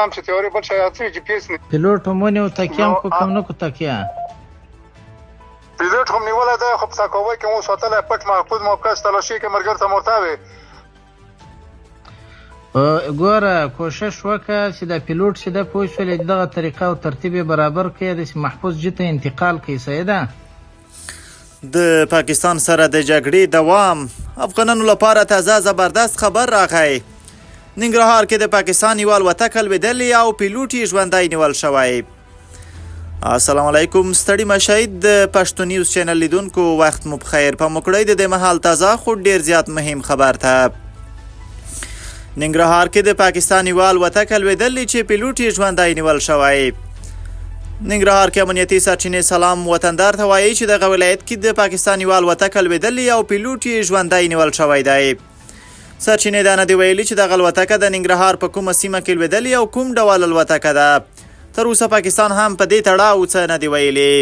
هم چې تیوري بل شی یاد جی پی اس نه. پیلوټ هم ونیو، تکیه هم کو کم نه کو تکیه. پیلوټ هم نیولی دی، خو په سکاوۍ کې مو ساتلی، پټ محفوظ موقع تلاشي کې مرګر ته مرته وي. ګوره کوشش وکړه چې دا پیلوټ چې ده پوه شولې، دغه طریقه او ترتیب یې برابر کړي، داسې محفوظ جي ته انتقال کړي. صحیح ده. د پاکستان سره د جګړې دوام، افغانانو لپاره تازه زبردست خبر راغی. ننګرهار کې د پاکستان یوه الوتکه لوېدلې او پیلوټ یې ژوندی نیول شوی. السلام علیکم، ستړي مشئ د پښتو نیوز چینل لیدونکو، وخت مو پخیر. په مکړی د دې مهال تازه خو ډیر زیات مهم خبر ته. ننګرهار کې د پاکستان یوه الوتکه لوېدلې چې پیلوټ یې ژوندی نیول شوی. ننګرهار کې امنیتي سرچینې سلام وطندار ته وایي چې دغه ولایت کې د پاکستان یوه الوتکه لوېدلې او پیلوټ یې ژوندی نیول شوی دی. سرچینې دا نه دی ویلي چې دغه الوتکه د ننګرهار په کومه سیمه کې لوېدلې او کوم ډول الوتکه ده. تر اوسه پاکستان هم په دې تړاو څه نه دی ویلي.